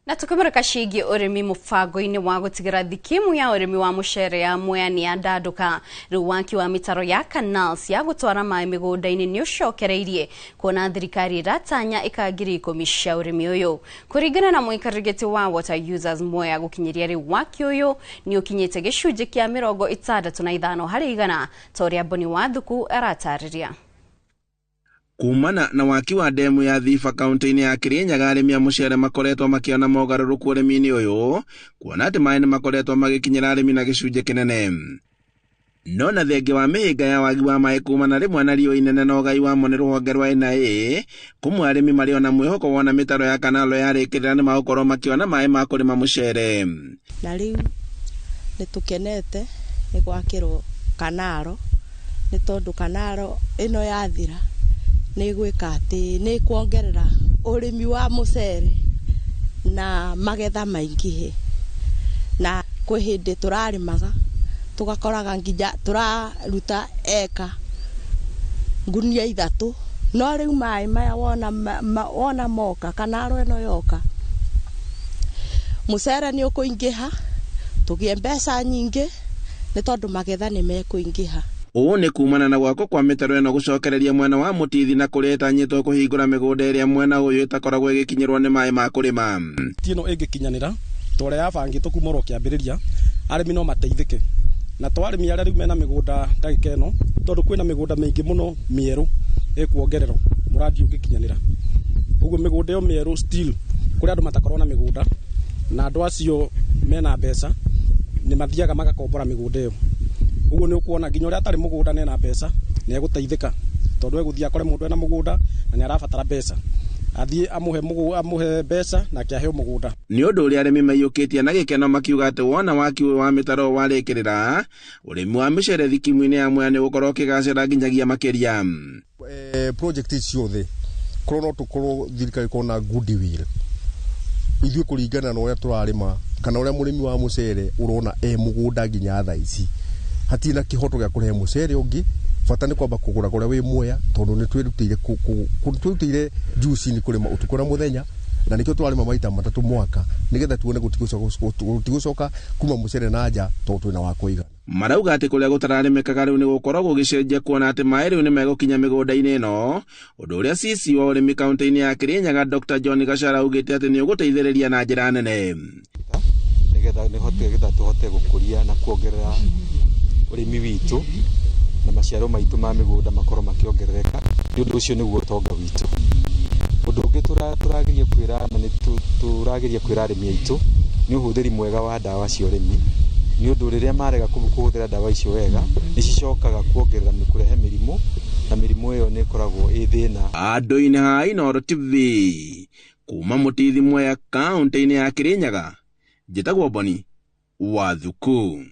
Na tukimurika ciĩgiĩ ũrĩmi, mũbango-inĩ wa gũtigĩra thikimu ya ũrĩmi wa mũcere ya Mwea nĩ yandandũka. Rĩu waki wa mĩtaro ya canals ya gũtwara maĩ mĩgũnda-inĩ nĩ ũcokereirie, kuona thirikari ĩratanya ĩka 10,000 cia ũrĩmi ũyũ. Kũringana na mũikarĩri gĩtĩ wa Water Users Mwea, gũkinyĩria rĩu waki ũyũ nĩ ũkinyĩte gĩcunjĩ kĩa 65%, ta ũrĩa Boni Wathuku aratarĩria. Kumana na waki wa ndemu ya Thiba kaunti-inĩ ya Kirinyaga, arĩmi a mũcere makoretwo makĩona mogarũrũku ũrĩmi-inĩ ũyũ, kuona atĩ maĩ nĩ makoretwo magĩkinyĩra arĩmi na gĩcunjĩ kĩnene. No na thengia wa mĩhĩnga ya wagi wa maĩ kumana rĩmwe na riũa inene na ũgai wamo nĩ rũhonge rwa NIA, kũmwe arĩmi marĩ ona mwĩhoko wona mĩtaro ya kanalo yarĩkĩrĩra nĩ magũkorwo makĩona maĩ ma kũrĩma mũcere. Na rĩu nĩ tũkenete nĩ gwakĩrwo kanaro, nĩ tondũ kanaro ĩno yathira nĩ gwĩka atĩ nĩ kuongerera ũrĩmi wa mũcere na magetha maingĩhe. Na kwĩ hĩndĩ tũrarĩmaga tũgakoraga nginya tũraruta eka ngunia 3, no rĩu maĩ maya wona moka, kanaro ĩno yoka, mũcere nĩ ũkũingĩha, tũgĩe mbeca nyingĩ, nĩ tondũ magetha nĩ mekũingĩha. Ũũ nĩ kumana na gwakwo kwa mĩtaro ĩno gũcokereria mwena wa Mũtithi na kũrĩa ĩtanyĩtwo kũhingũra mĩgũnda ĩrĩa mwena ũyũ ĩtakoragwo ĩgĩkinyĩrwo nĩ maĩ ma kũrĩma. Ti ĩno ĩngĩkinyanĩra ta ũrĩa yabangĩtwo kuma oro kĩambĩrĩria, arĩmi no mateithĩke. Na to arĩmi arĩa rĩu mena mĩgũnda ndagĩka ĩno, tondũ kwĩna mĩgũnda mĩingĩ mũno mĩerũ ĩkuongererwo mũrandi ũngĩkinyanĩra. Ũguo mĩgũnda ĩyo mĩerũ, still kũrĩ andũ matakorwo na mĩgũnda, na andũ acio mena mbeca nĩ mathiaga magakombora mĩgũnda ĩyo. Ũguo nĩ ũkuona nginya ũrĩa atarĩ mũgũnda na ena mbeca nĩ egũteithĩka, tondũ egũthiĩ akore mũndũ ena mũgũnda na nĩ arabatara mbeca, athiĩ amũhe mbeca nake aheo mũgũnda. Nĩ ũndũ ũrĩa arĩmi maiyũkĩtie na gĩkeno, makiuga atĩ wona waki ũyũ wa mĩtaro warĩkĩrĩra, ũrĩmi wa mĩcere thikimu-inĩ ya Mwea nĩ ũgũkorwo ũkĩgacĩra nginyagia makĩria. Project ici ciothe korwo no tũkorwo thirikari ĩkorwo na goodwill, ithuĩ kũringana na ũrĩa tũrarĩma kana ũrĩa mũrĩmi wa mũcere ũrona e mũgũnda nginya thaa ici, hatirĩ na kĩhoto gĩa kũrehe mũcere ũngĩ. Bata nĩ kwamba kũgũra kũrĩa wĩ Mwea, tondũ nĩ twĩrutĩire juu chini kũrĩma ũtukũ na mũthenya, na nĩkĩo tũrarĩma maita matatũ mwaka, nĩgetha tuone gũtigũcoka kuma mũcere na nja, tondũ twĩna wa kũigana. Marauga atĩ kũrĩa gũtararĩmĩkaga rĩu nĩ gũkorwo gũgĩcenjia, kuona atĩ maĩ rĩu nĩ megũkinya mĩgũnda-inĩ ĩno, ũndũ ũrĩa CC wa ũrĩmi kaunti-inĩ ya Kirinyaga Dr. John Gachara augĩte atĩ nĩ ũgũteithĩrĩria na njĩra nene. Nĩgetha tũhote gũkũria na kuongerera ũrĩmi witũ na maciaro maitũ ma mĩgũnda makorwo makĩongerereka, nĩ ũndũ ũcio nĩguo ũtonga witũ. Ũndũ ũngĩ tũrageria kwĩra na nĩ tũrageria kwĩra arĩmi aitũ nĩ ũhũthĩri mwega wa ndawa cia ũrĩmi, nĩ ũndũ rĩrĩa marega kũhũthĩra ndawa icio wega, nĩ cicokaga kuongerera kũrehe mĩrimũ, na mĩrimũ ĩyo nĩ ĩkoragwo ĩ thĩna. Andũ-inĩ ha Inooro TV kuma Mũtithi, Mwea, kaunti-inĩ ya Kirinyaga, njĩtagwo Boni Wathuku.